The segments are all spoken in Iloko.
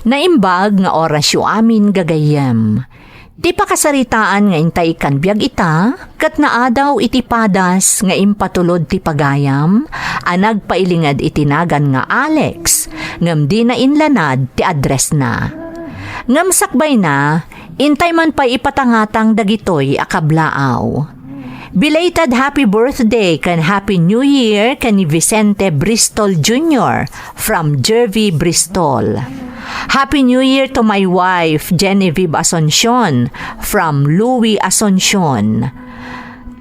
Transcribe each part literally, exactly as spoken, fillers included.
Naimbag nga orasyo amin, gagayyem. Ti pakasaritaan nga intay ikkan biag ita, ket naadaw iti padas nga impatulod ti pagayam a nagpailinged iti nagan nga Alex, ngem dina inlanad ti addressna. Ngem sakbayna, intay man pay ipatangatang dagitoy a kablaaw. Belated happy birthday ken happy new year ken ni Vicente Bristol Junior from Jervy Bristol. Happy New Year to my wife, Genevieve Asuncion, from Louie Asuncion.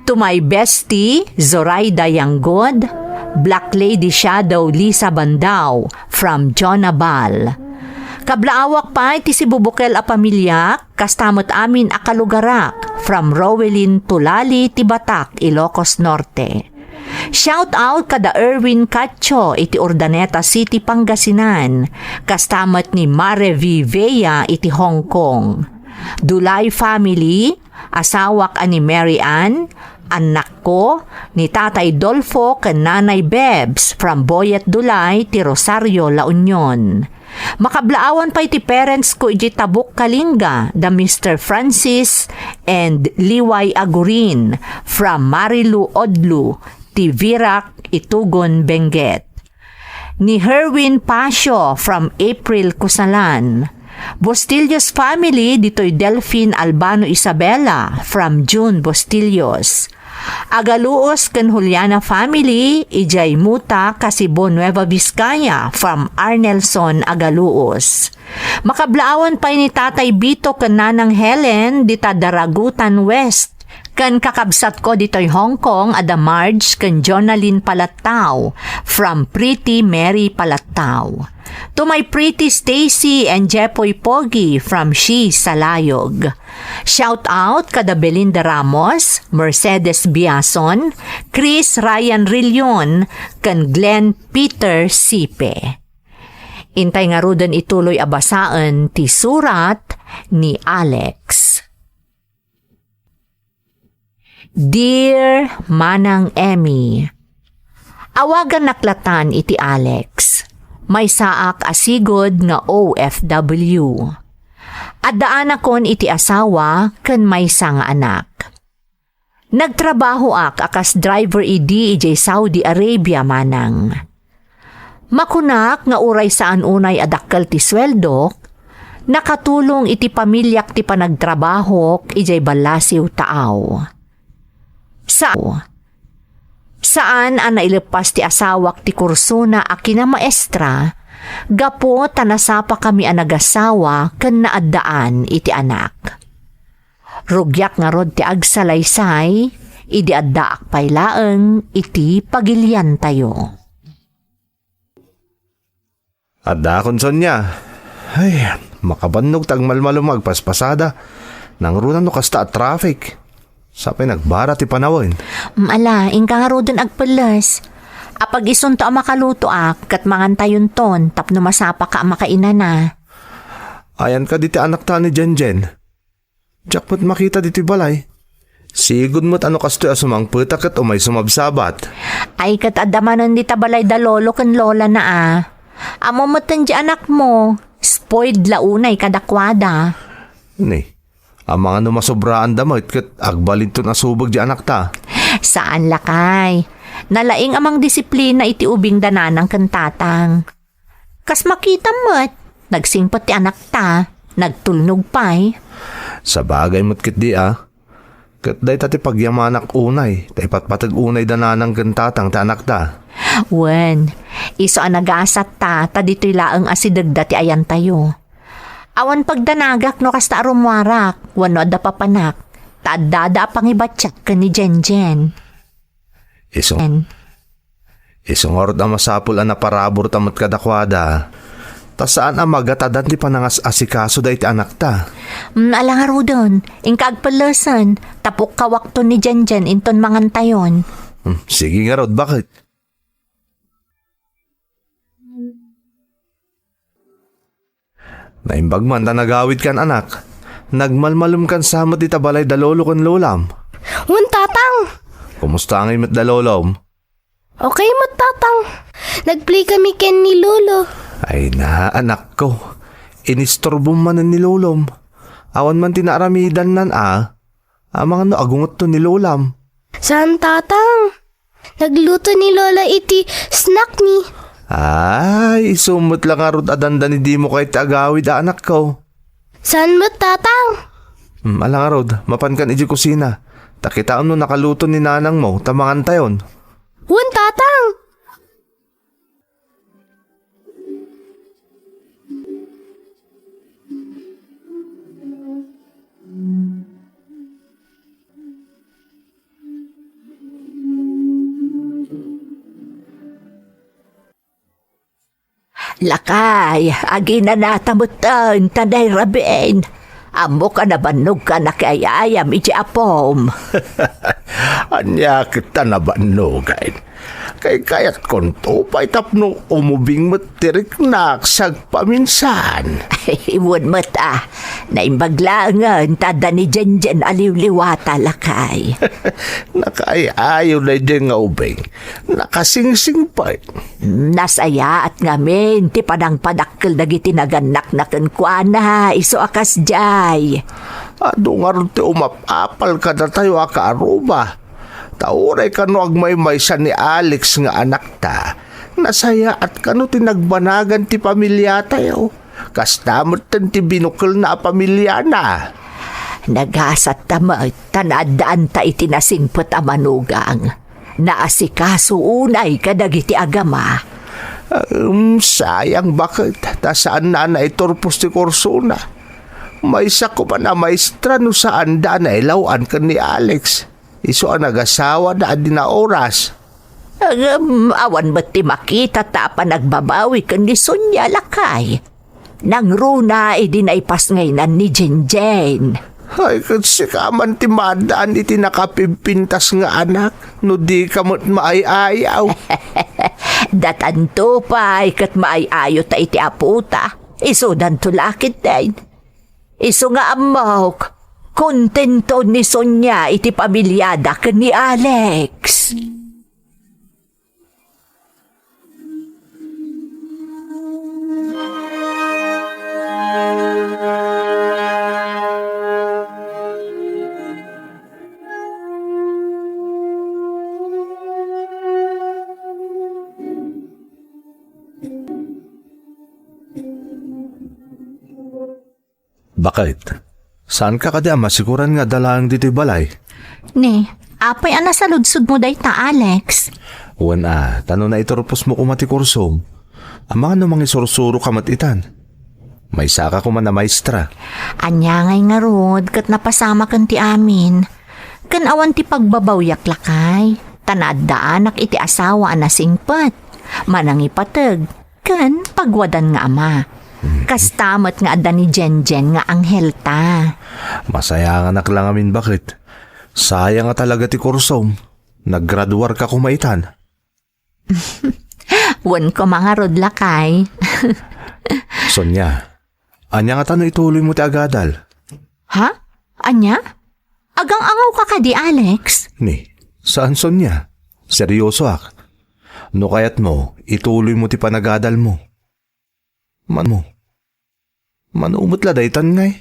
To my bestie, Zoraida Yanggod, Black Lady Shadow Lisa Bandao, from Jonah Bal. Kablaawak pay ti sibubukel a pamiliak, kasta met amin a kalugarak, from Rowelyn Tulali ti Batak, Ilocos Norte. Shout out kada Erwin Cacho iti Urdaneta City, Pangasinan, kasta met ni Mare V Vea iti Hong Kong. Dulay family, asawak a ni Mary Ann, annakko, ni Tatay Dolfo ken Nanay Bebs from Boyet Dulay ti Rosario, La Union. Makablaawan pay ti parents ko iti Tabuk, Kalinga, da Mister Francis and Liway Agurin from Marilu Odlu, ti Virac, Itugon, Benguet. Ni Herwin Pasio from April Kusalan. Bustillos family ditoy Delfin Albano Isabela from June Bustillos. Agaluos ken Juliana family idiay Muta, Kasibo, Nueva Vizcaya from Arnelson Agaluos. Makablaawan pay ni Tatay Bito ken Nanang Helen dita Daragutan West. Ken kakabsatko ditoy Hong Kong a da Marge ken Jonalyn Palattao from Pretty Mary Palattao. To my pretty Stacy and Jepoy Pogi from She Salayog. Shout out kada Belinda Ramos, Mercedes Biason, Chris Ryan Rillion, ken Glenn Peter Sipe. Intay ngaruden ituloy a basaen ti surat ni Alex. Dear Manang Emmy, awagannak latan iti Alex. Maysaak a sigud nga O F W. Addaanakon iti asawa ken maysa nga anak. Nagtrabahoak a kas driver idi idiay Saudi Arabia, manang. Makunak nga uray saan unay a dakkel ti sueldok, nakatulong iti pamiliak ti panagtrabahok idiay ballasiw taaw. Sa-, saan a naileppas ti asawak ti kursona a kinamaestra gapu ta nasapakami a nagasawa ken naaddaan iti anak. Rugiak ngarud ti agsalaysay idi addaak pay laeng iti pagiliantayo. Addaakon, Sonia. Ay, makabannog ta agmalmalum nga agpaspasada. Nangruna no kasta a traffic. Sapay nagbara ti panawen. Mm, ala, inka ngaruden agpelles. Apag isunto a makalutoak, ket mangantayonton tapno masapaka a makainana. Ayanka diti anakta ni Jenjen. Diak met makita ditoy balay. Sigud met a no kastoy a sumangpeta ket umay sumabsabat. Ay, ket adda manen dita balay da lolo ken lola na a. Ammom metten di anakmo, spoiled la unay kadakuada. Ni, amangan no masobraanda met ket agbalinton a subeg di anakta. Saan lakay. Nalaing a mangdisiplina iti ubing da nanang ken tatang. Kas makitam met, nagsingpet ti anakta, nagtulnog pay. Sabagay met ketdi a. Ket dayta ti pagyamanak unay, ta ipatpateg unay da nanang ken tatang ti anakta. Wen, isu a nagasatta, ta ditoy laeng a sidegda ti ayantayo. Awan pagdanagak no kasta a rummuarak, wenno adda papanak, ta addada a pangibatiak ken ni Jenjen. Isu. Isu ngarud a masapul a naparaburta met kadakuada, ta saan a magatadan ti panangas-asikasoda iti anakta. Mm, ala ngaruden, inka agpellesen, ta pukkawakton ni Jenjen inton mangantayon. Hmm, sige ngarud, baket. Naimbag man ta nagawidkan, anak. Nagmalmalumkan sa met dita balay da lolo ken lolam. Wen, tatang. Kumusta ngay met da lolom? Okay met, tatang. Nagplay kami ken ni lolo. Ay na, anakko. inistorbom manen ni lolom. Awan man ti naaramidannan a. Amangan no agungetto ni lolam. Saan, Tatang. Nagluto ni Lola iti snack mi. Ay, isu met la ngarud a dandani dimo kay ti agawid a anakko. Saan met, Tatang? Hmm, ala ngarud, mapankan iti kusina. Ta kitaem no nakaluto ni nanangmo, ta mangantayon. Wen, Tatang. Lakay, aginanata metten ta nairabin. Ammok a nabannogka nakiay-ayam iti apom. Ania ket ta nabannogen? Kaykayatkonto pay tapno umubing met ti riknak sagpaminsan. Wen met a, naimbag laengen ta adda ni Jenjen a liwliwata, lakay. Nakaay-ayo daydiay nga ubing. Nakasingsingpet. Nasayaat ngamin ti panangpadakkel dagiti nagannakna kenkuana, isu a kasdiay. Adu ngarud ti umap-apal kadatayo a kaaruba. Ta uray kano agmaymaysa ni Alex nga anakta, nasayaat kano ti nagbanagan ti pamiliatayo. Kasta metten ti binukelna a pamiliana. Nagasatta met ta naaddaanta iti nasingpet a manugang. Naasikaso unay kadagiti agama. Em, sayang baket, ta saanna a naiturpos ti kursona. Maysa koman a maestra no saanda a nailaw-an ken ni Alex. Isu a nagasawada a di naoras. Ngem awan met ti makita ta a panagbabawi ken ni Sonia, lakay. Nangruna idi naipasngaynan ni Jenjen. Ay, ket sika man ti maaddaan iti nakapigpintas nga anak, no dika met maay-ayaw. Datanto pay ket maay-ayo ta iti apota. Isudanto la ketdin. Isu nga ammok, kontento ni Sonia iti pamiliada ken ni Alex. Baket, saanka kadi a masiguran nga adda laeng ditoy balay? Ni, apay a nasaludsodmo dayta, Alex? Wen a, ta no naiturposmo koma ti kursom, amangan no mangisursuroka met itan. Maysaka koman a maestra. Ania ngay ngarud ket napasamaken ti amin. Ken awan ti pagbabawiak, lakay, ta naaddaanak iti asawa a nasingpet, manangipateg, ken pagwadan nga ama. Mhm. Kasta met nga adda ni Jenjen nga anghelta. Masayanganak la ngamin, baket. Sayang a talaga ti kursom. Naggraduarka koma itan. Wen koma ngarud, lakay. Sonia, ania ngata no ituloymo ti agadal? Ha? Ania? Agang-angawka kadi, Alex? Ni, saan, Sonia. Seryosoak. No kayatmo, ituloymo ti panagadalmo. Mano? Mano met la daytan ngay?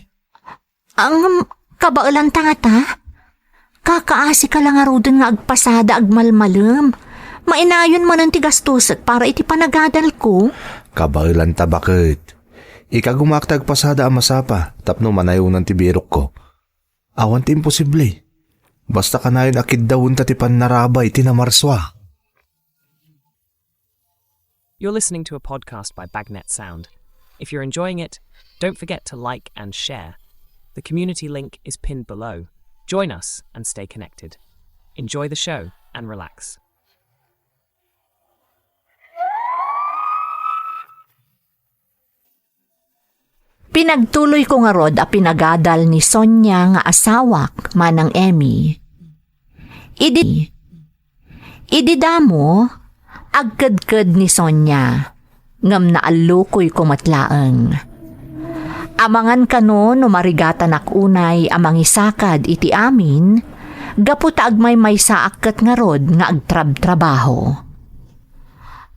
Ang kabaelanta ngata? Kakaasika la ngaruden nga agpasada agmalmalem. Mainayon manen ti gastosek para iti panagadalko. Kabaelanta, baket. Ikagumaak ti agpasada a masapa tapno manayonan ti birokko. Awan ti imposible. Basta kanayon a kiddawenta ti pannarabay ti namarsua. You're listening to a podcast by Bagnet Sound. If you're enjoying it, don't forget to like and share. The community link is pinned below. Join us and stay connected. Enjoy the show and relax. Pinagtuloyko ngarud a pinagadal ni Sonia nga asawak, Manang Emmy. Idi, idi damo, agkedked ni Sonia, ngem naallukoyko met laeng. Amangan kano no marigatanak unay a mangisakad iti amin, gapu ta agmaymaysaak ket ngarud nga agtrabtrabaho.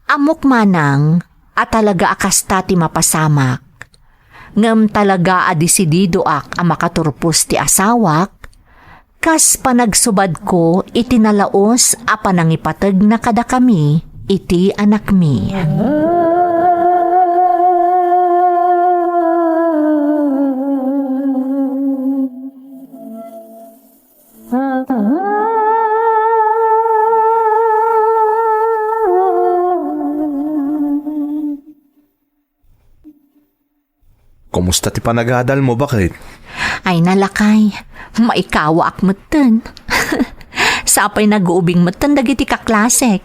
Ammok manang a talaga a kasta ti mapasamak. Ngem talaga a desididoak a makaturpos ti asawak, kas panagsubadko iti nalaus a panangipategna kadakami iti anakmi. Kumusta ti panagadalmo, baket? Ay, nalakay. Maikawaak metten. Sapay naguubing metten dagiti kaklasek.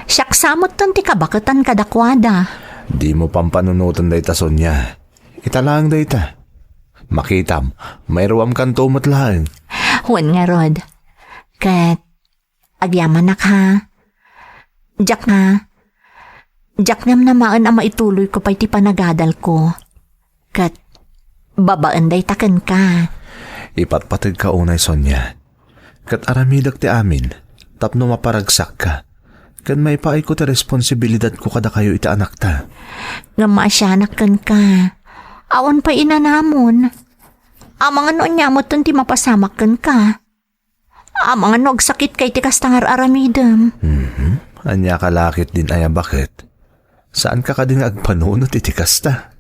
Siak sa metten ti kabaketan kadakuada. Dimo pampanunoten dayta, Sonia. Ita laeng dayta. Makitam, mairuamkanto met laeng. Wen ngarud. Ket agyamanak, ha? Diak nga, diak ngem namaen a maituloyko pay ti panagadalko. Ket babaen dayta kenka. Ipatpategka unay, Sonia. Ket aramidek ti amin tapno maparagsakka. Ket maipaayko ti responsibilidadko kadakayo iti anakta. Ngem maasianak kenka. Awan pay inanamon. Amangan no ania metten ti mapasamak kenka. Amangan no agsakitka iti kasta nga ar-aramidem. Mhm. Ania ka la ketdin aya, baket? Saanka kadi nga agpanunot iti kasta?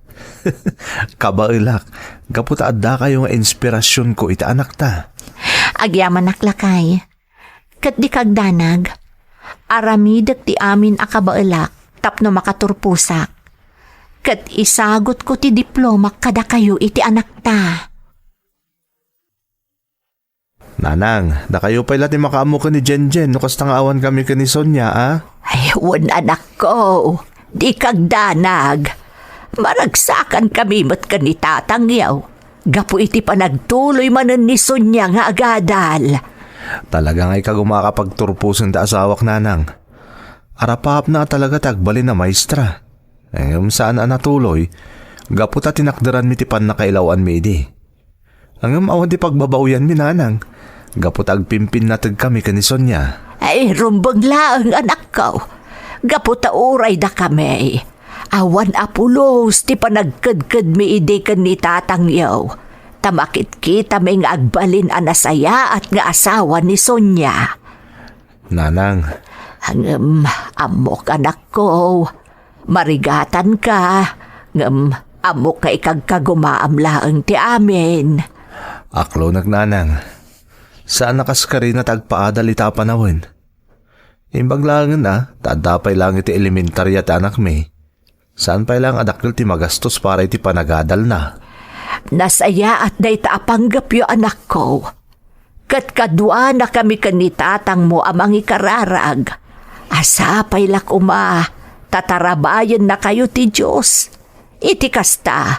Kabaelak, gapu ta addakayo nga inspirasionko iti anakta. Agyamanak, lakay. Ket dika agdanag. Aramidek ti amin a kabaelak tapno makaturposak. Ket isagutko ti diplomak kadakayo iti anakta. Nanang, dakayo pay la ti makaammo ken ni Jenjen no kasta nga awankami ken ni Sonia, a? Ay, wen, anakko. Dika agdanag. Maragsakankami met ken ni tatangyo gapu iti panagtuloy manen ni Sonia nga agadal. Talaga nga ikagumaka pagturposen ti asawak, nanang. Arapaapna a talaga ti agbalin a maestra. Ngem saan a natuloy, gapu ta tinakderanmi ti pannakailaw-anmi idi. Ngem awan ti pagbabaoyanmi, nanang, gapu ta agpimpinnategkami ken ni Sonia. Ay, rumbeng laeng, anakko, gapu ta uray dakami. Awan a pulos ti panagkedkedmi idi ken ni tatangyo, ta makitkitami nga agbalin a nasayaat nga asawa ni Sonia. Nanang. Ngem ammok, anakko, marigatanka, ngem ammok nga ikagkagumaam laeng ti amin. Aklonek, nanang. Saan a kas karina ti agpaadal ita a panawen. Imbag laengen a, ta adda pay laeng iti elementaria ti anakmi. Saan pay laeng a dakkel ti magastos para iti panagadalna. Nasayaat dayta a panggepyo, anakko. Ket kaduanakami ken ni tatangmo a mangikararag. A sapay la koma ta tarabayennakayo ti Dios. Iti kasta,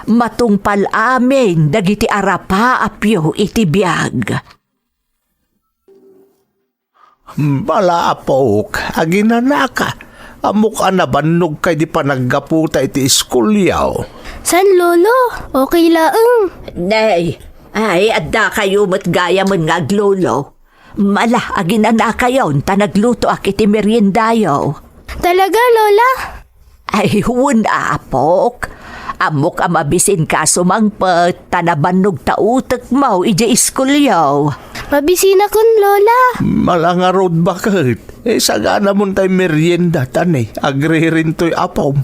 matungpal amin dagiti arapaapyo iti biag. Bala, apok, aginanaka. Ammok a nabannogka idi panaggaputa iti iskulyo. Saan, Lolo? Okay laeng. Nay, ay, addakayo met gayamen nga aglolo. Mala, aginanakayon ta naglutoak iti meriendayo. Talaga, Lola? Ay, wen, apok. Ammok a mabisinka a sumangpet ta nabannog ta utekmo idiay iskulyo. Mabisinakon, Lola. Mala ngarud, baket. Eh, saganamon tay merienda, ta ne, agririntoy apom.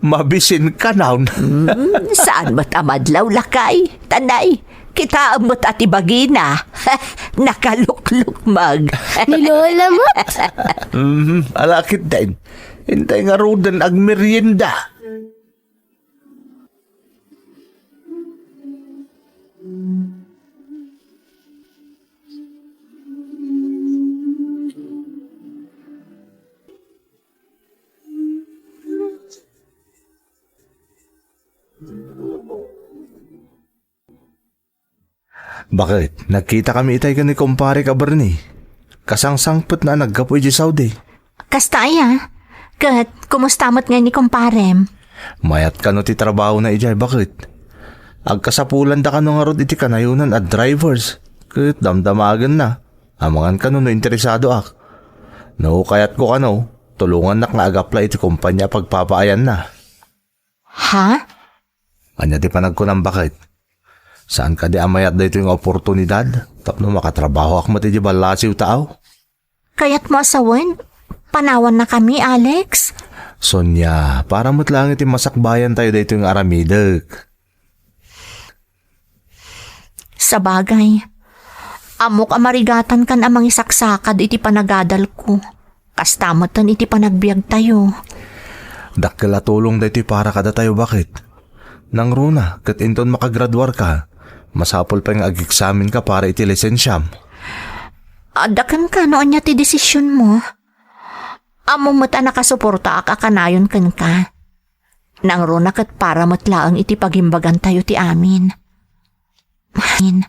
Mabisinkanon. Hmm, saan met a madlaw, lakay? Ta ne, kitaem met a ti bagina. Nakaluklukmeg. Ni Lola met. Hmm, ala ketdin. Intay ngaruden agmerienda. Baket, nagkitakami itay ken ni kumparek a Bernie. Kasangsangpetna a naggapu idiay Saudi. Kasta aya? Ket kumusta met ngay ni kumparem? Mayat kano ti trabahona idiay, baket. Agkasapulanda kano ngarud iti kanayonan a drivers. Ket damdamagenna. Amangan kano no interesadoak. No kayatko kano, tulongannak nga agaplay iti kompania a pagpapaayanna. Ha? Ania ti panagkunam, baket? Saan kadi a mayat daytoy nga oportunidad tapno makatrabahoak met idiay ballasiw ta aw? Kayatmo a sawen, panawannakami, Alex? Sonia, para met laeng iti masakbayantayo daytoy nga aramidek. Sabagay, ammok a marigatankan a mangisaksakad iti panagadalko. Kasta metten iti panagbiagtayo. Dakkel a tulong daytoy para kadatayo, baket. Nangruna, ket inton makagraduarka, masapul pay nga ageksamenka para iti lisensiam. Adda kenka no ania ti desisionmo. Ammom met a nakasuportaak a kanayon kenka. Nangruna ket para met laeng iti pagimbagantayo ti amin. Amin.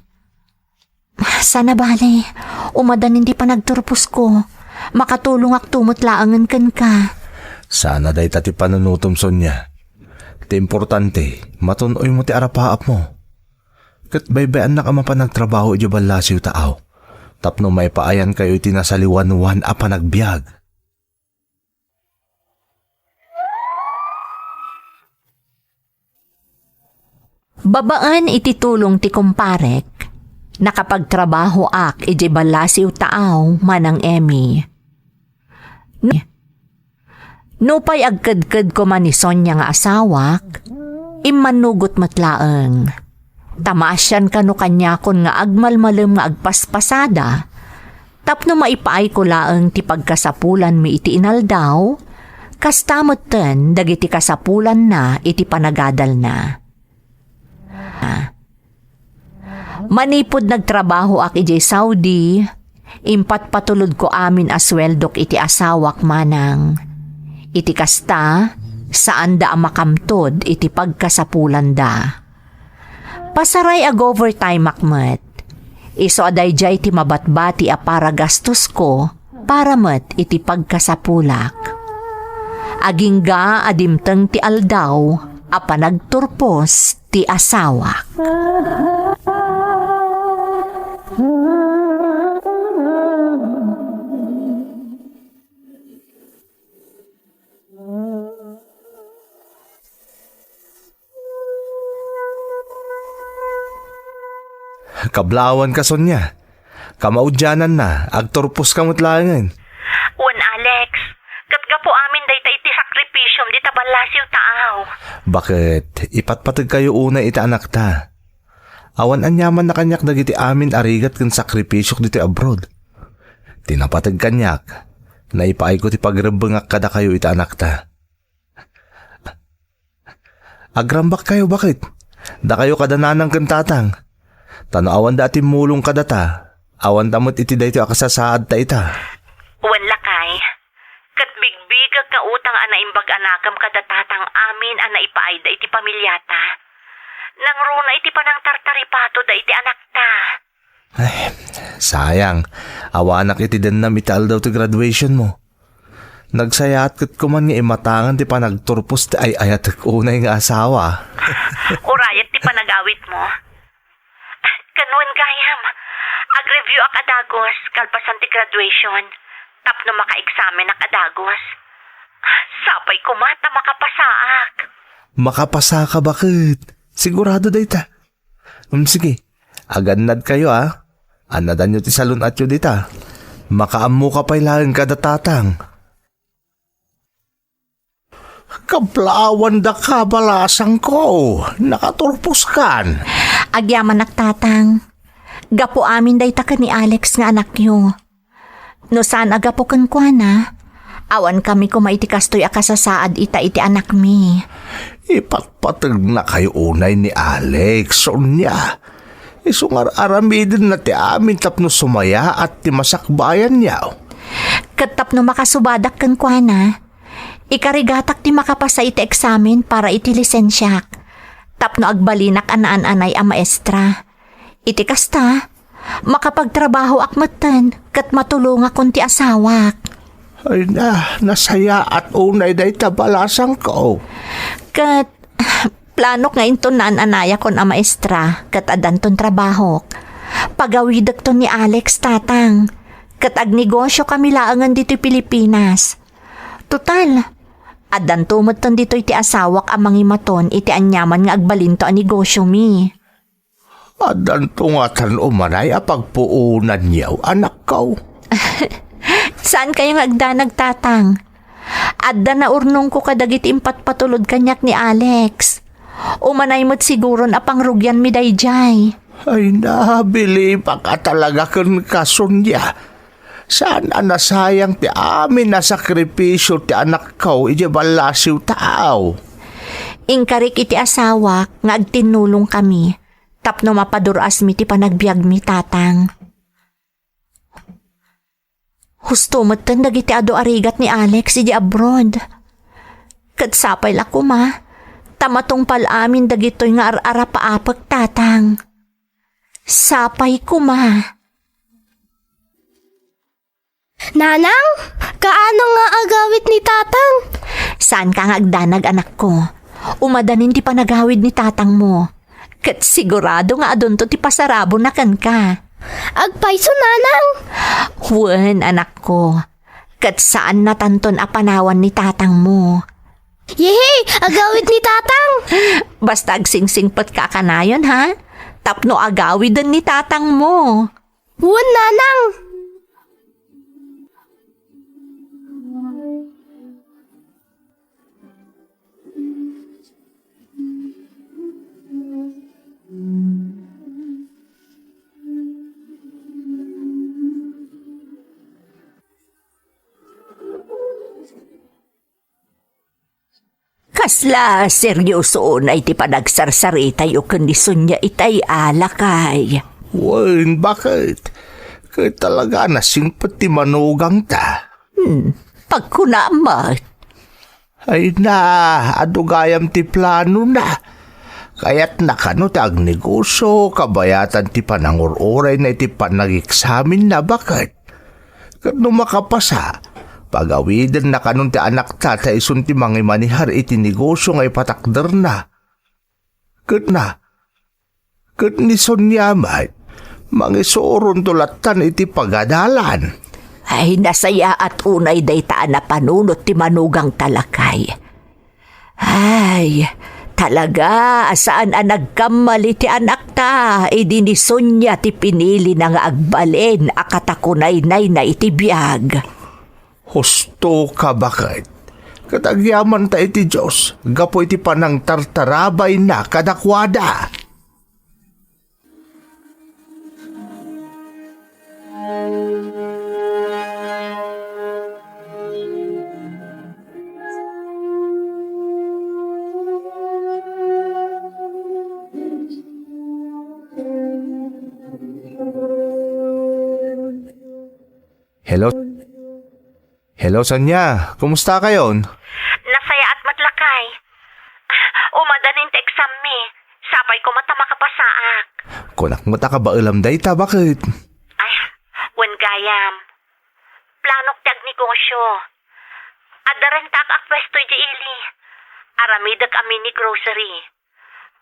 Saan a bale, umadanin ti panagturposko. Makatulongakto met laengen kenka. Saan a dayta ti panunotom, Sonia. Ti importante, matun-oymo ti arapaapmo. Ket baybay-annak a mapan agtrabaho idiay ballasiw ta aw, tapno maipaayankayo iti nasaliwanwan a panagbiag. Babaen iti tulong ti kumparek, nakapagtrabahoak idiay ballasiw ta aw, Manang Emmy. Nupay agkedked koma ni Sonia nga asawak, immannugot met laeng. Ta maasian kano kaniakon nga agmalmalem nga agpaspasada, tapno maipaayko laeng ti pagkasapulanmi iti inaldaw, kasta metten dagiti kasapulanna iti panagadalna. Manipud nagtrabahoak idiay Saudi, impatpatulodko amin a sueldok iti asawak, Manang. Iti kasta, saanda a makamtod iti pagkasapulanda. Pasaray ag-overtimeak met. Isu a daydiay ti mabatbati a paragastosko para met iti pagkasapulak. Agingga a dimteng ti aldaw a panagturpos ti asawak. Kablaawanka, Sonia. Kamaudiananna, agturposka met laengen. Wen, Alex, ket gapu amin dayta iti sakripisiom dita ballasiw ta aw. Baket, ipatpategkayo unay iti anakta. Awan aniamanna kaniak dagiti amin a rigat ken sakripisiok ditoy abroad. Ti napateg kaniak, naipaayko ti pagrebbengak kadakayo iti anakta. Agrambakkayo, baket? Dakayo kada nanang ken tatang. Ta no awanda a timmulong kadata, awanta met iti daytoy a kasasaadta ita. Wen, lakay, ket bigbigek nga utang a naimbag a nakem kada tatang amin a naipaayda iti pamiliata. Nangruna iti panangtartaripatoda iti anakta. Ay, sayang. Awanak iti dennam iti aldaw ti graduation mo. Nagsayaat ket kuman nga imatangan ti panagturpos ti ay-ayatek unay nga asawa. Urayek ti panagawidmo. Ken wen gayam, agreviewak a dagus kalpasan ti graduation tapno makaeksamenak a dagus. Sapay koma ta makapasaak. Makapasaka, baket? Sigurado dayta. Um, sige. Agannadkayo, a. Annadanyo ti salun-atyo dita. Makaammoka pay laeng kada tatang. Kablaawan daka, balasangko. Nakaturposkan. Agyamanak, tatang. Gapu amin dayta ken ni Alex nga anakyo. No saan a gapu kenkuana, awankami koma iti kastoy a kasasaad ita iti anakmi. Ipatpategnakayo unay ni Alex, Sonia. Isu nga ar-aramidenna ti amin tapno sumayaat ti masakbayanyo. Ket tapno makasubadak kenkuana, ikarigatak ti makapasa iti eksamen para iti lisensiak, tapno agbalinak a naan-anay a maestra. Iti kasta, makapagtrabahoak metten ket matulongakon ti asawak. Ay na, nasayaat unay dayta, balasangko. Ket, planok nga inton naan-anayakon a maestra ket addanton trabahok. Pagawidekton ni Alex, tatang, ket agnegosiokami laengen ditoy Pilipinas. Total, Addanto metten ditoy ti asawak a mangimaton iti aniaman nga agbalinto a negosyomi. Addanto ngatan umanay a pagpuonanyo, anakko? Saankayo nga agdanag, Tatang? Adda naurnongko kadagiti impatpatulod kaniak ni Alex. Umanay met siguron a pangrugianmi daydiay. Ay, nabilibak a talaga kenka, Sonia. Saan a nasayang ti amin a sakripisio ti anakko idiay ballasiw, taaw. Inkarik iti asawak nga agtinnulongkami tapno mapadur-asmi ti panagbiagmi, Tatang. Husto metten dagiti adu a rigat ni Alex idi abroad. Ket sapay la koma, ta matungpal amin dagitoy nga ar-arapaapek, Tatang. Sapay koma. Nanang, kaano nga agawid ni Tatang? Saanka nga agdanag, anakko. Umadanin ti panagawid ni tatangmo. Ket sigurado nga adunto ti pasarabona kenka. Agpayso, Nanang? Wen, anakko. Ket saannatanton a panawan ni tatangmo. Yehey! Agawid ni Tatang! Basta agsingsingpetka a kanayon, ha? Tapno agawiden ni tatangmo. Wen, Nanang! Kasla serioso unay ti panagsarsaritayo ken ni Sonia itay a, lakay. Wen, baket? Ket talaga a nasingpet ti manugangta. Hmm, pagkunam met. Ay na, adu gayam ti planona. Kayatna kano ti agnegosyo, kabayatan ti panangur-urayna iti panageksaminna, baket? Ket no makapasa, pagawidenna kanon ti anakta ta isun ti mangimanehar iti negosyo nga ipatakderna. Ket na, ket ni Sonia met, mangisuronto lattan iti pagadalan. Ay, nasayaat unay dayta a napanunot ti manugangta, lakay. Ay, talaga a saan a nagkamali ti anakta idi ni Sonia ti pinilina nga agbalin a katakunaynayna iti biag. Husto ka, baket? Ket agyamanta iti Dios gapu iti panangtartarabayna kadakuada. Hello? Hello, Sonia. Kumusta kayon? Nasayaat met, lakay. Umadanin ti exam mi. Sapay koma ta makapasaak. Kunak met a kabaelam dayta, baket? Ay, wen gayam. Planok ti agnegosyo. Adda rentak a puesto idiay ili. Aramidek a mini grocery.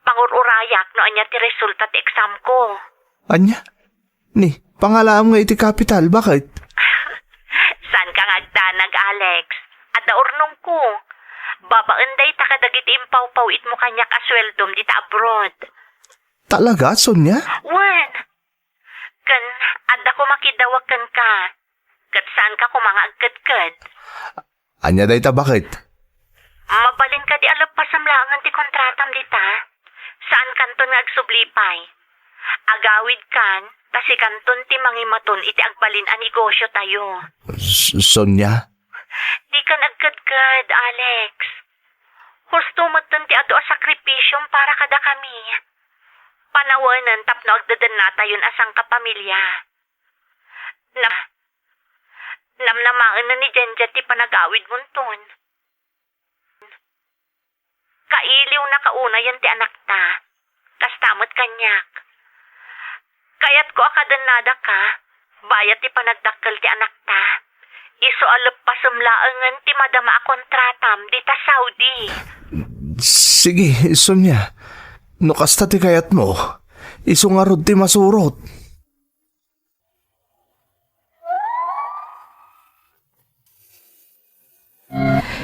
Pangur-urayak no ania ti resulta ti exam ko. Ania? Ni, pangalaam nga iti kapital, baket? Saanka nga agdanag, Alex. Adda urnongko. Babaen dayta kadagiti impawpawitmo kaniak a sueldom dita abroad. Talaga, Sonia? Wen. Ken adda koma kidawag kenka. Ket saanka koma nga agkedked. Ania dayta, baket? Mabalin kadi a leppasem laengen ti kontratam dita? Saankanton nga agsubli pay. Agawidkan, ta sikanton ti mangimaton iti agbalin a negosyotayo. S-, Sonia? Dikan agkedked, Alex. Husto metten ti adu a sakripisiom para kadakami. Panawenen tapno agdedennatayon a sangkapamilya. Na-, namnamaenen ni Jenjen ti panagawidmonton. Kailiwna kaunayen ti anakta. Kasta met kaniak. Kayatko a kadennadaka, bayat ti panagdakkel ti anakta. Isu a leppasem laengen ti madama a kontratam dita Saudi. Sige, Sonia. No kasta ti kayatmo, isu ngarud ti masurot.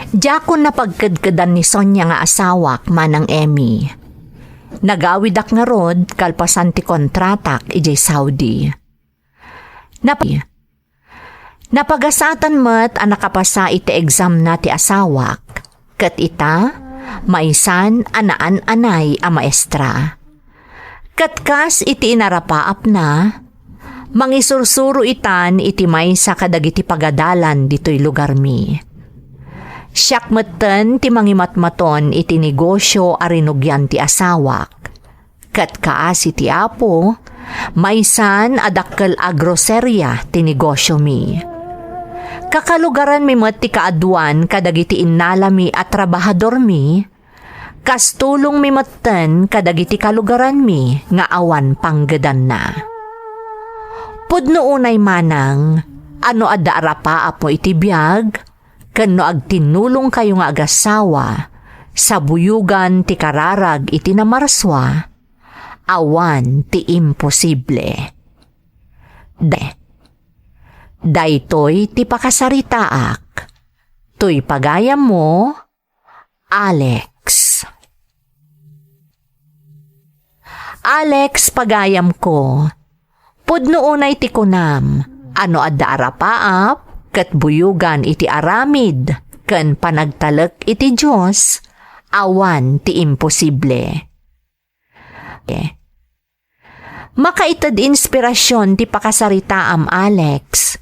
Diakon napagkedkedan ni Sonia nga asawak, Manang Emmy. Nagawidak ngarud kalpasan ti kontratak idiay Saudi. Nap-, napagasatan met a nakapasa iti examna ti asawak, ket ita, maysan a naan-anay a maestra. Ket kas iti inarapaapna, mangisursuro itan iti maysa kadagiti pagadalan ditoy lugarmi. Siak metten ti mangimatmaton iti negosio a rinugian ti asawak. Ket kaasi ti Apo, maysan a dakkel a groseria ti negosiomi. Kakalugaranmi met ti kaaduan kadagiti innalami a trabahadormi, kas tulongmi metten kadagiti kalugaranmi nga awan panggedanna. Pudno unay manang a no adda arapaapmo iti biag, ken no agtinnulongkayo nga agasawa, sa buyogan ti kararag iti namarsua, awan ti imposible. Da-, daytoy ti pakasaritaak. Toy pagayammo, Alex. Alex, pagayamko, pudno unay ti kunam a no adda arapaap ket buyogan iti aramid ken panagtalek iti Dios, awan ti imposible. Makaited inspirasyon ti pakasaritaam, Alex.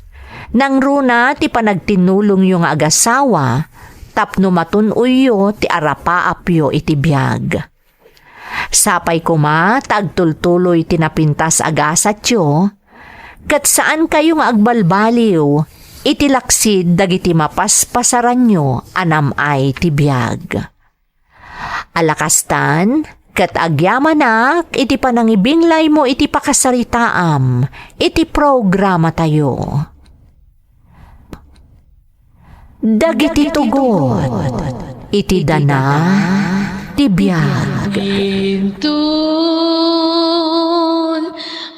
Nangruna ti panagtinnulongyo nga agasawa tapno matun-oyyo ti arapaapyo iti biag. Sapay koma ta agtultuloy ti napintas a gasatyo, ket saankayo nga agbalbaliw iti laksid dagiti mapaspasaranyo a nam-ay ti biag. Ala kastan, ket agyamanak iti panangibinglaymo iti pakasaritaam iti programatayo. Dagiti tugot iti dana ti biag. Intun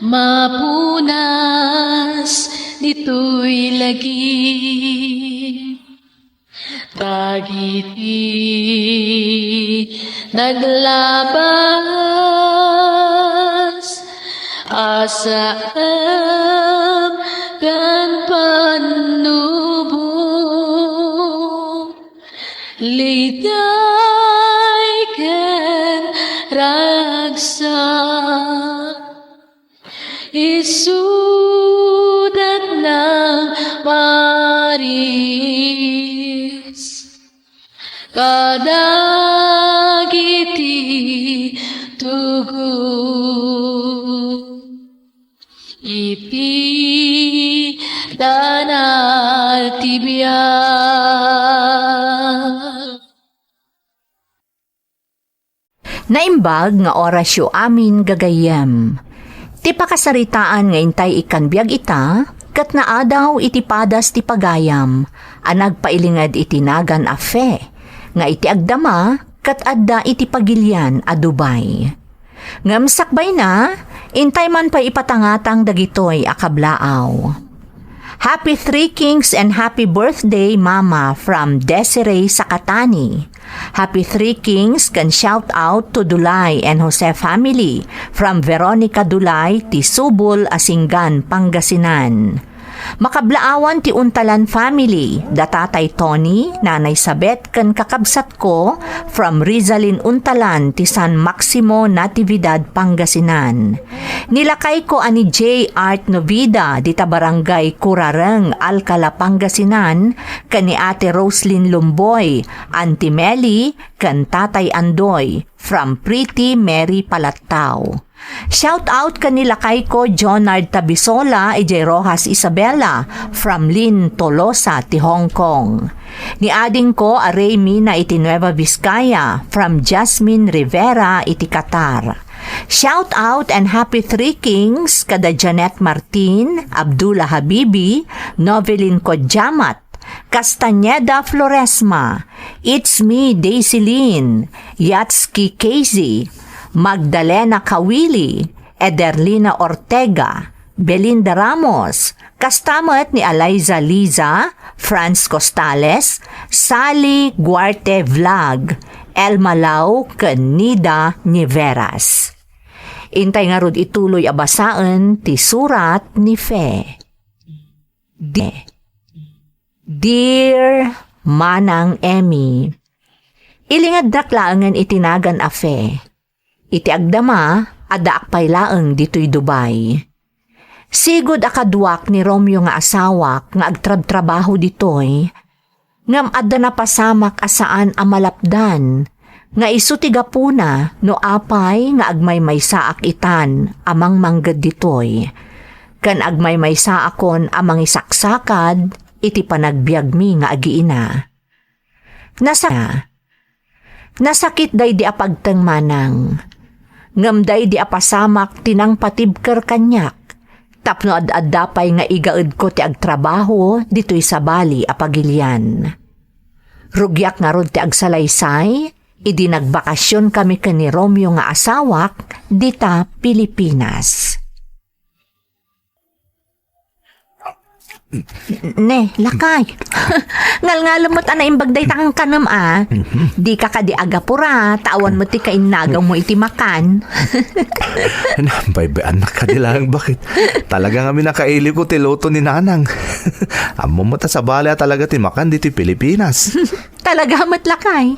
mapunas ditoy lagi. Dagiti naglabas a saan ken pannubo, liday ken ragsak. Isudat nang maris kadagiti tugot iti dana ti biag. Naimbag nga orasyo amin gagayyem. Ti pakasaritaan nga intay ikkan biag ita, ket naadaw iti padas ti pagayam a nagpailinged iti nagan a fe, nga iti agdama ket adda iti pagilian a Dubai. Ngem sakbayna, intay man pay ipatangatang dagitoy a kablaaw. Happy Three Kings and happy birthday, Mama, from Desiree Sakatani. Happy Three Kings ken shout out to Dulay and Jose family from Veronica Dulay ti Subol, Asingan, Pangasinan. Makablaawan ti Untalan family, da Tatay Tony, Nanay Sabet, ken kakabsatko from Rizalin Untalan ti San Maximo Natividad, Pangasinan. Ni lakayko a ni J Art Novida dita Barangay Kurareng, Alcala, Pangasinan, ken ni Ate Roslyn Lumboy, Auntie Meli, ken Tatay Andoy, from Pretty Mary Palattao. Shout out ken ni lakayko Jonard Tabisola idiay Roxas, Isabela, from Lynn Tolosa ti Hong Kong. Ni adingko a Ray Mina iti Nueva Vizcaya, from Jasmine Rivera iti Qatar. Shout out and happy Three Kings kada Janet Martin, Abdullah Habibi, Novelin Kodjamat, Castañeda Floresma, It's Me, Daisy Lynn, Yatski Casey, Magdalena Kawili, Ederlina Ortega, Belinda Ramos, kasta met ni Eliza Liza, Franz Costales, Sally Guarte Vlog, Elma Lau ken Nida Niveras. Intay ngarud ituloy a basaen ti surat ni Fe. Di-, Dear Manang Emmy, ilingadnak laengen iti nagan a Fe. Iti agdama, addaak pay laeng ditoy Dubai. Sigud a kaduak ni Romeo nga asawak nga agtrabtrabaho ditoy, ngem adda napasamak a saan a malapdan nga isu ti gapuna no apay nga agmaymaysaak itan a mangmangged ditoy, ken agmaymaysaakon a mangisaksakad iti panagbiagmi nga agiina. Nasa-, nasakit daydi a pagteng manang. Ngem daydi a pasamak ti nangpatibker kaniak, tapno ad-adda pay nga igaedko ti agtrabaho ditoy sabali a pagilian. Rugiak ngarud ti agsalaysay, idi nagbakasion kami ken ni Romeo nga asawak dita Pilipinas. Ne, lakay. Ngalngalem met a naimbag dayta kankanem a. Mhm. Dika kadi agapura, ta awan met ti kainnagawmo iti makan. Nabaybayannak kadi laeng, bakit? Talaga ngamin a kailiwko ti luto ni Nanang. Ammom met a sabali a talaga ti makan ditoy Pilipinas. Talaga met, lakay.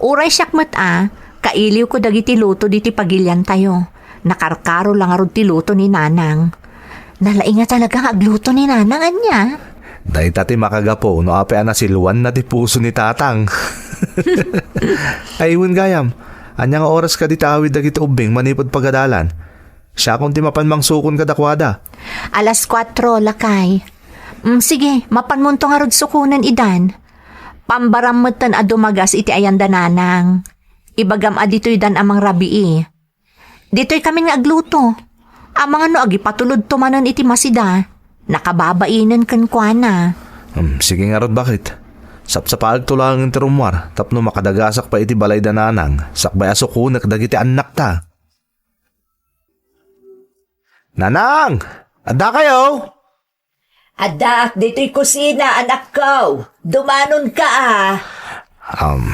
Uray siak met a, kailiwko dagiti luto ditoy pagiliantayo. Nakarkaro la ngarud ti luto ni Nanang. Nalaing a talaga nga agluto ni Nanang, ania? Dayta ti makagapu no apay a nasiluanna ti puso ni Tatang. Ay, wen gayam, ania nga oras kadi ti awid dagiti ubbing manipud pagadalan? Siakon ti mapan mangsukon kadakuada. Alas kuatro, lakay. Mm, sige, mapanmonto ngarud sukonen idan. Pambaram metten a dumagas iti ayanda Nanang. Ibagam a ditoy dan a mangrabii. Ditoy kami nga agluto. Amangan no agipatulodto manen iti masida. Nakababainen kenkuana. Hmm, sige ngarud, bakit? Sapsapaagto laeng ti rummuar tapno makadagasak pay iti balay da Nanang, sakbay a sukonek dagiti annakta. Nanang! Adda kayo? Addaak ditoy kusina, anakko. Dumanonka a. Um,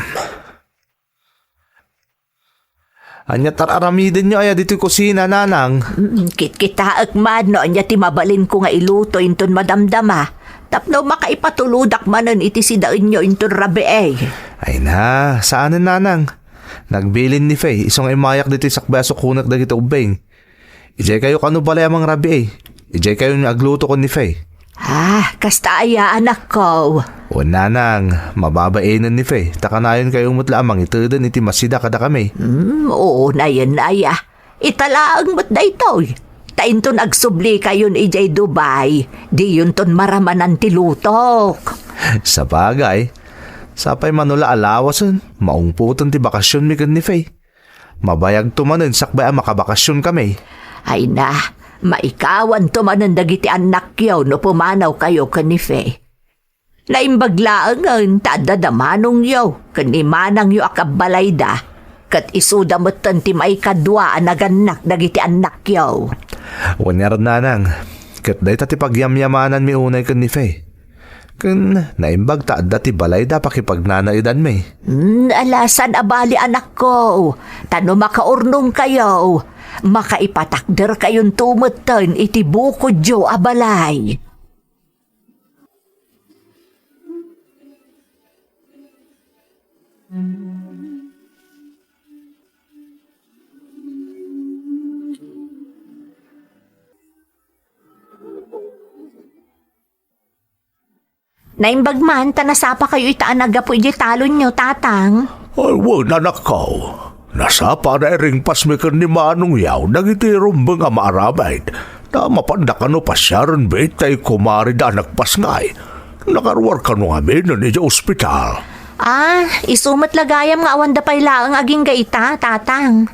ania tar-aramidenyo aya ditoy kusina, Nanang? Mm, kitkitaek man no ania ti mabalinko nga iluto inton madamdama. Tapno makaipatulodak manen iti sidaenyo inton rabii. Ay na, saanen, Nanang. Nagbilin ni Faye, isu nga immayak ditoy sakbay a sukonek dagiti ubbing. Idiay kayo kano balay a mangrabii. Idiay kayo nga agluto ken ni Faye. Ah, kasta aya, anakko. Wen, Nanang, mababainen ni Faye, ta kanayon kayo met la a mangiteden iti masida kadakami. Hmm, oo, nayen aya. Ita laeng met daytoy. Ta inton agsubli kayon idiay Dubai, diyonton maramanan ti lutok. Sabagay, sapay mano la a lawasen, maungpoten ti bakasionmi ken ni Faye. Mabayagto manen sakbay a makabakasionkami. Ay na, maikawanto manen dagiti annakyo no pumanawkayo ken ni Fe. Naimbag laengen ta adda da manongyo ken ni manangyo a kabbalayda, ket isuda metten ti maikadua a nagannak dagiti annakyo. Wen ngarud, Nanang, ket dayta ti pagyamyamananmi unay ken ni Fe. Ken naimbag ta adda ti balayda a pakipagnanaedanmi. Hmm, alasan a bali, anakko, ta no makaurnongkayo, makaipatakderkayonto metten iti bukodyo a balay. Naimbag man ta nasapakayo ita a naggapu idiay talonyo, Tatang. Ay, wen, anakko. Nasapa a nairingpasmi ken ni Manong Yao dagiti rumbeng a maaramid. Ta mapanda kano pasiaren biit tay kumarida a nagpasngay. Nakaruar kano ngaminen idiay ospital. Ah, isu met la gayam nga awanda pay laeng agingga ita, Tatang.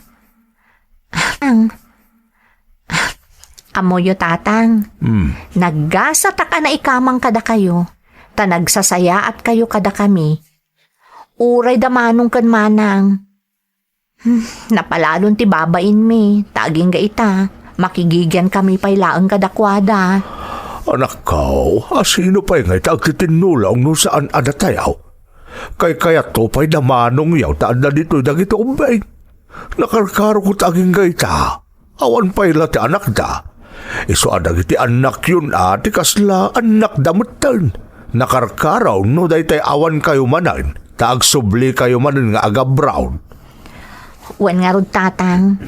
Ang, ammoyo, Tatang, Hmm. Naggasatak a naikamang kadakayo, ta nagsasayaatkayo kadakami. Uray da Manong ken Manang. Hmm, napalalon ti babainmi, ta agingga ita, makigigiankami pay laeng kadakuada. Anakko, a sino pay ngay ta agtitinnulong no saan a datayo? Kaykayatto pay da manongyaw ta adda ditoy dagiti ubbing. Nakarkarok ta agingga ita. Awan pay la ti anakda. Isu a dagiti annakyon a ti kasla annakda metten. Nakarkaro no daytay awankayo manen, ta agsublikayo manen nga agabraon. Wen ngarud, Tatang.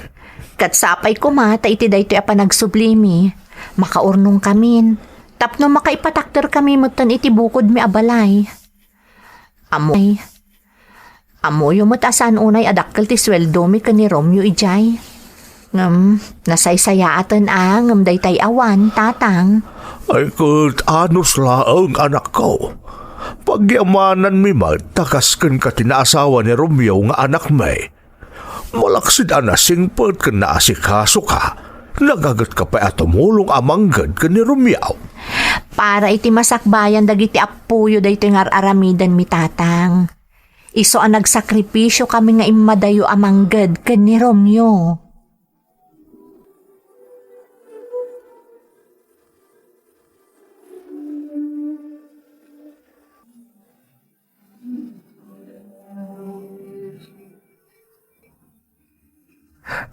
Ket sapay koma ta iti daytoy a panagsublimi, makaurnongkamin, tapno makaipatakderkami metten iti bukodmi a balay. Ammo-, ammoyo met a saan unay a dakkel ti sueldomi ken ni Romeo idiay. Ngem, nasaysayaaten a ngem daytay awan, Tatang. Ay ket anus laeng, anakko. Pagyamananmi met ta kas kenka ti naasawa ni Romeo nga anakmi. Malaksid a nasingpet ken naasikasoka, nagagetka pay a tumulong a mangged ken ni Romeo. Para iti masakbayan dagiti appoyo daytoy nga ar-aramidenmi, Tatang. Isu a nagsakripisio kami nga immadayo a mangged ken ni Romeo.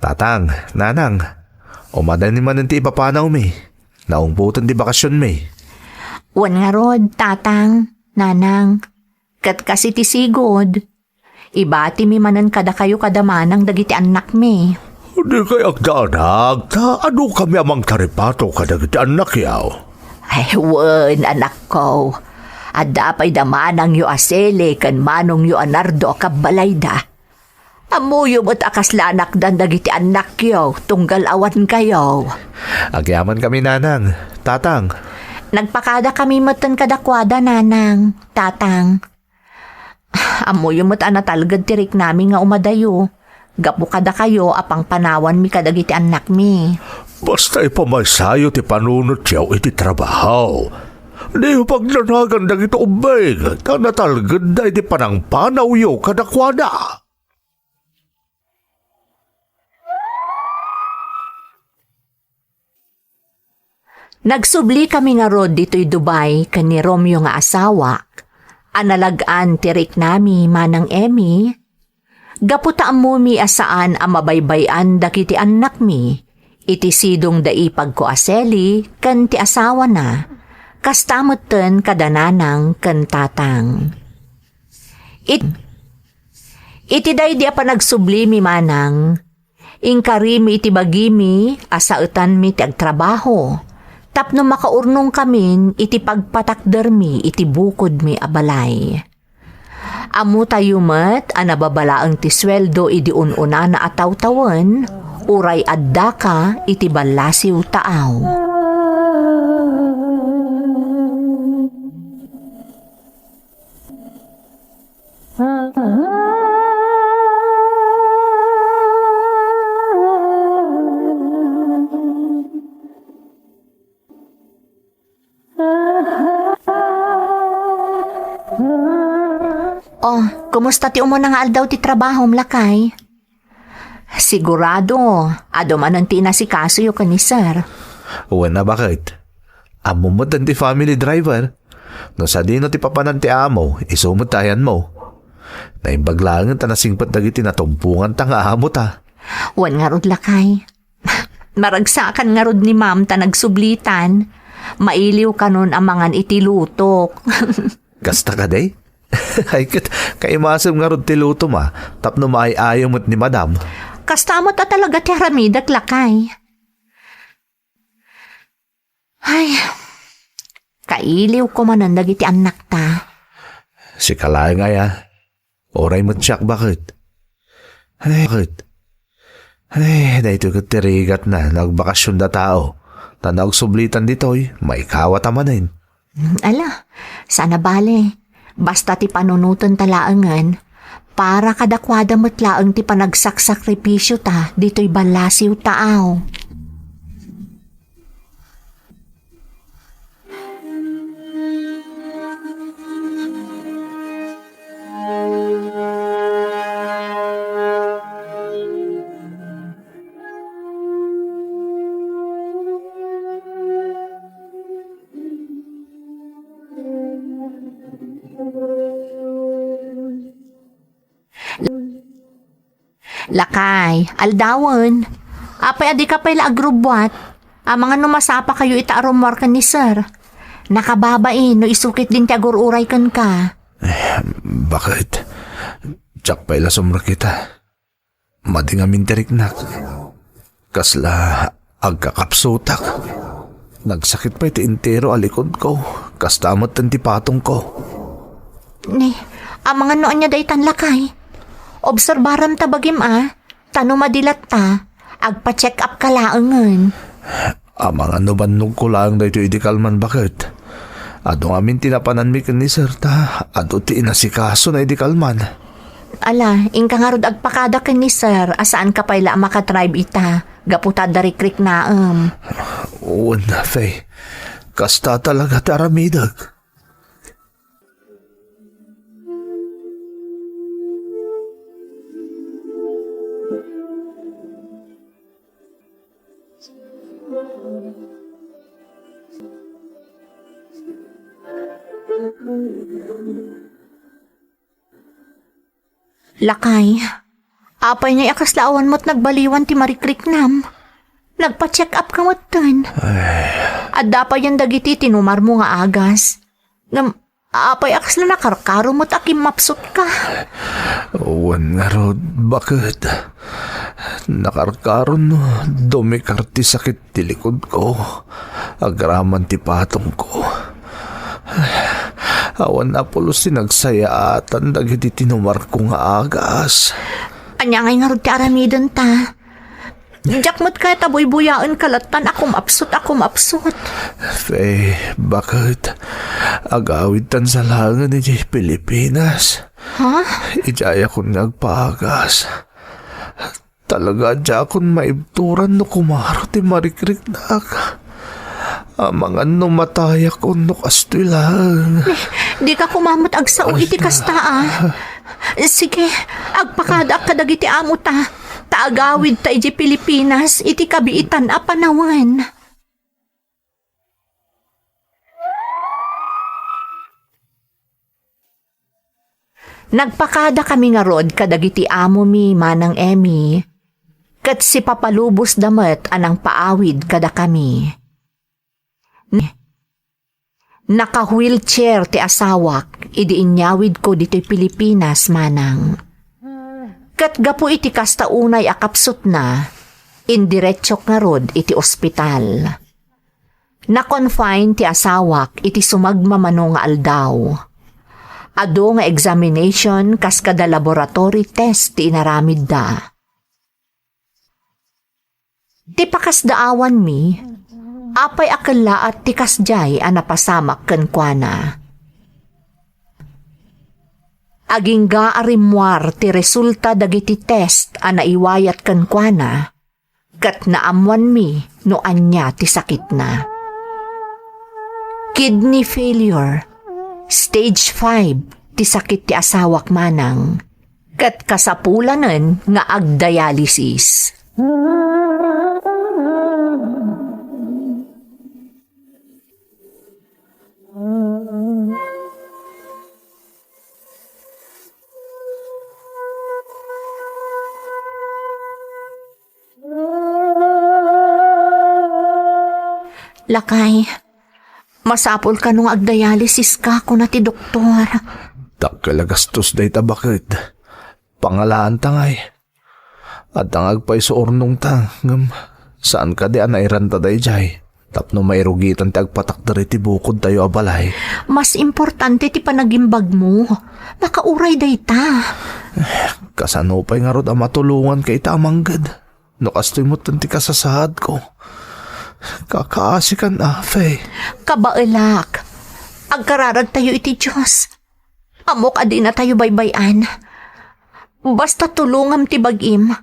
Tatang, Nanang, umadaymi manen ti ipapanawmi. Naungpoten ti bakasionmi. Wen ngarud, Tatang, Nanang, ket kas iti sigud, ibatimi manen kadakayo kada manang dagiti annakmi. Dikay agdaanak, ta adu kami a mangtaripato kadagiti annakyo. Ay, wen, anakko. Adda pay da manangyo a Sele ken manongyo a Nardo a kabbalayda. Ammoyo met a kasla anakdan dagiti annakyo, tunggal awankayo. Agyamankami, Nanang, Tatang. Nagpakadakami metten kadakuada, Nanang, Tatang. Ammoyo met a natalged ti riknami nga umadayo, gapu kadakayo a pangpanawanmi kadagiti annakmi. Basta ipamaysayo ti panunotyo iti trabaho. Diyo pagdanagan dagiti ubbing, ta natalgedda iti panangpanawyo kadakuada. Nagsublikami ngarud ditoy Dubai ken ni Romeo nga asawak, a nalag-an ti riknami, Manang Emmy, gapu ta ammomi a saan a mabaybay-an dagiti annakmi iti sidong da ipagko a Sally ken ti asawana, kasta metten kada nanang ken tatang. It-, iti daydi a panagsublimi, Manang, inkarimi iti bagimi a saetanmi ti agtrabaho tapno makaurnongkamin iti pagpatakdermi iti bukodmi a balay. Ammotayo met a nababa laeng ti sueldo idi un-unana a tawtawen, uray addaka iti ballasiw taaw. Oh, kumusta ti umuna nga aldaw ti trabahom, lakay? Sigurado, adu manen ti inasikasoyo ken ni Sir. Wen a, baket. Ammom met ti family driver. No sadino ti papanan ti amo, isu met ti ayanmo. Naimbag laengen ta nasingpet dagiti natumponganta nga amota. Wen ngarud, lakay. Maragsakan ngarud ni Ma'am ta nagsublitan. Mailiw kanon a mangan iti lutok. Kasta kadi? Ay ket, kaimasem ngarud ti lutom a, tapno maay-ayo met ni Madam. Kasta met a talaga ti aramidek, lakay. Ay, kailiwko manen dagiti annakta. Sika laeng aya. Uray met siak, baket. Ay, baket. Ay, daytoy ket ti rigatna no agbakasionda tao. Ta no agsublitan ditoy, maikawat a manen. Hmm, ala, saan a bale. Basta ti panunotenta laengen, para kadakuada met laeng ti panagsaksakripisio ta ditoy ballasiw taaw. Lakay, aldawen. Apay a dika pay la agrubbuat? Amangan no masapakayo ita a rummuar ken ni Sir. Nakababain no isu ketdin ti agur-uray kenka. Baket, diak pay la sumrekita. Madi ngamin ti riknak. Kasla agkakapsutak. Nagsakit pay ti entero a likudko. Kasta met ti patongko. Ne, amangan no ania daytan, lakay. Obserbaram ta bagim a, ta no madi latta, agpa-check up ka laengen. Amangan no bannogko laeng daytoy idi kalman, baket. Adu ngamin ti napananmi ken ni Sir ta adu ti inasikasona idi kalman. Ala, inka ngarud agpakada ken ni Sir a saanka pay la a makadrive ita, gapu ta adda rikriknaem. Wen, Faye. Kasta talaga ti aramidek. Lakay, apay ngay a kasla awan met nagbaliwan ti marikriknam? Nagpa-check up ka metten. Ay. Adda payen dagiti tinumarmo nga agas. Ngem, apay a kasla nakarkaro met a kimmapsutka? Wen ngarud, baket. Nakarkaro no dumikar ti sakit ti likudko, agraman ti patongko. Awan a pulos ti nagsayaatan dagiti tinumarko nga agas. Ania ngay ngarud ti aramidenta? Diak met kayat a buybuyaenka lattan a kumapsut a kumapsut. Faye, baket? Agawidtan sa laengen idiay Pilipinas. Ha? Idiayakon nga agpaagas. Talaga, diakon maibturan no kumaro ti marikriknak. Amangan no matayak wenno kastoy laeng. Dika koma met agsao iti kasta, a. Sige, agpakadaak kadagiti amota, ta agawidta idiay Pilipinas iti kabiitan a panawen. Nagpakadakami ngarud kadagiti amomi, Manang Emmy, ket sipapalubosda met a nangpaawid kadakami. Naka-wheelchair ti asawak idi inyawidko ditoy Pilipinas, Manang. Ket gapu iti kasta unay a kapsutna, indiretsiok ngarud iti ospital. Na-confine ti asawak iti sumagmamano nga aldaw. Adu nga examination kas kada laboratory test ti inaramidda. Ti pakasdaawanmi, apay a kellaat ti kasdiay a napasamak kenkuana? Agingga a rimmuar ti resulta dagiti test a naiwayat kenkuana, ket naammoanmi no ania ti sakitna. Kidney failure, stage five ti sakit ti asawak, Manang, ket kasapulanen nga agdialysis. Lakay, masapul kano nga agdialysis ka, kuna ti doktor. Dakkel a gastos dayta, baket. Pangalaanta ngay. Adda nga agpayso urnongta, ngem saan kadi a nairanta daydiay tapno mairugitan ti agpatakder iti bukodtayo a balay? Mas importante ti panagimbagmo. Makauray dayta. Kasano pay ngarud a matulonganka ita a mangged? No kastoy met ti kasasaadko, kakaasikan, a, Faye. Kabaelak. Agkararagtayo iti Dios. Ammok a dinatayo baybay-an. Basta tulongam ti bagim.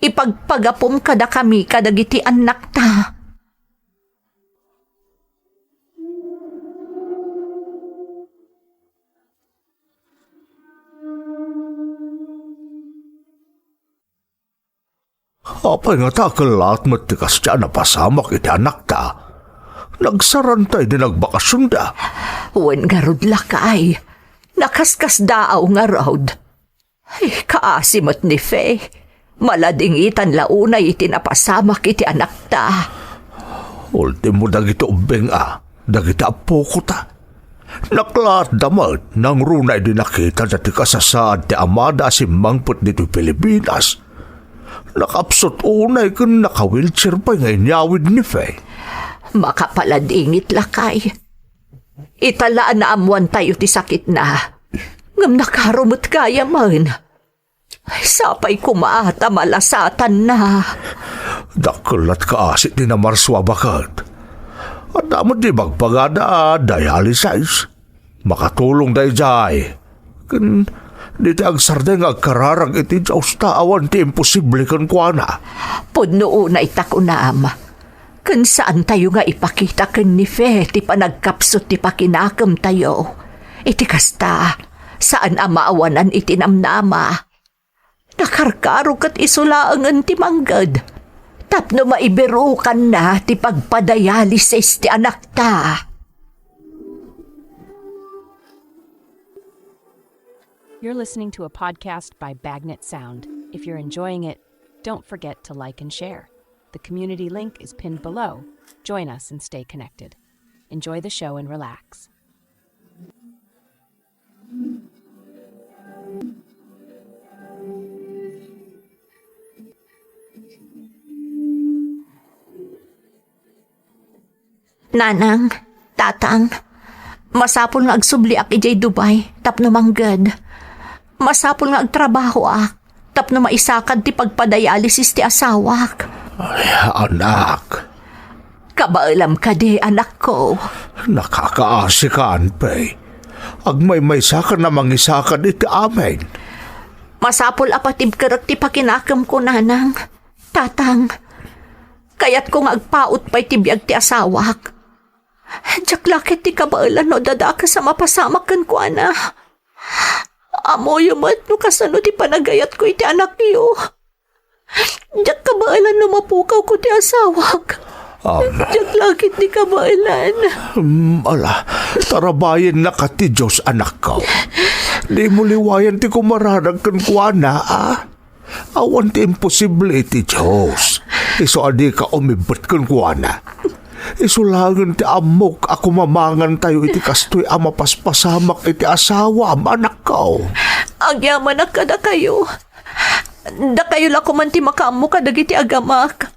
Ipagpagapum kadakami kadagiti annakta. Apay ngata a kellaat met ti kasdiay a napasamak iti annakta? Nagsaranta idi nagbakasionda. Wen ngarud, lakay, nakaskasdaaw ngarud. Ay, kaasi met ni Faye. Maladingitan la unay iti napasamak iti anakta. Ultimo dagiti ubbing a, dagiti appokota. Naklaatda met nangruna idi nakitada ti kasasaad ti amada a simmangpet ditoy Pilipinas. Nakapsut unay ken naka-wheelchair pay nga inyawid ni Fe. Makapaladingit, lakay. Ita la a naammoantayo ti sakitna. Ngem nakaro met gayamen. Sapay koma ta malasatanna. Dakkel latka asi ti namarsua, baket. Adda met di bagbagada a dialysis. Makatulong daydiay. Ken dita agsardeng nga agkararag iti Dios ta awan ti imposible kenkuana. Pudno unay ta kunam. Ken saantayo nga ipakita ken ni Fe ti panagkapsut ti pakinakemtayo. Iti kasta, saan a maawanan iti namnama. Nakarkaro ket isu laengen ti mangged tapno maibirukanna ti pagpadialysis ti anakta. You're listening to a podcast by Bagnet Sound. If you're enjoying it, don't forget to like and share. The community link is pinned below. Join us and stay connected. Enjoy the show and relax. Nanang, Tatang, masapul nga agsubliak idiay Dubai tapno mangged. Masapul nga agtrabahoak tapno maisakad ti pagpadialysis ti asawak. Ay, anak. Kabaelam kadi, anakko? Nakakaasikan, Pay. Agmaymaysakan a mangisakad iti amin. Masapul a patibkerek ti pakinakemko, Nanang. Tatang, kayatko nga agpaut pay ti biag ti asawak. Diak la ketdi kabaelan no adda dakes a mapasamak kenkuana. Ammoyo met no kasano ti panagayatko iti anakyo. Diak kabaelan no mapukawko ti asawak. Am. Diak la ketdi kabaelan. Hmm, ala, tarabayennaka ti Dios, anakko. Dimo liwayan ti kumaradag kenkuana, a? Awan ti imposible iti Dios. Isu a dika umibbet kenkuana. Isu laengen ti ammok a kumamangantayo iti kastoy a mapaspasamak iti asawam, anakko. Agyamanak kadakayo. Dakayo la koman ti makaammo kadagiti agamak.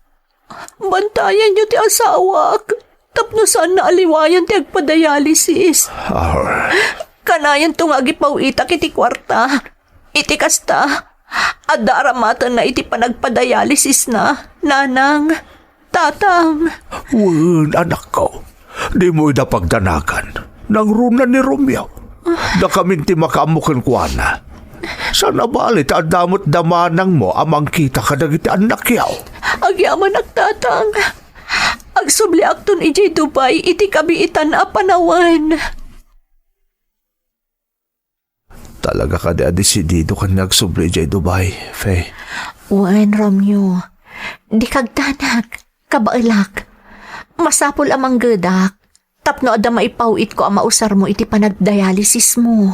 Bantayanyo ti asawak tapno saanna a liwayan ti agpadialysis. Ah. Kanayanto nga agipaw-itak iti kuarta. Iti kasta, adda aramatenna iti panagpadialysisna, Nanang, Tatang. Wen, anakko. Dimo ida pagdanagan. Nangruna ni Romeo. Dakamin ti makaammo kenkuana. Saan a bali ta adda met da manangmo a mangkita kadagiti annakyo. Agyamanak, Tatang. Agsubliakton idiay Dubai iti kabiitan a panawen. Talaga kadi a desidido ken nga agsubli idiay Dubai, Fe? Wen, Romeo. Dika agdanag, kabaelak. Masapul a manggedak tapno adda maipaw-itko a mausarmo iti panagdialysismo.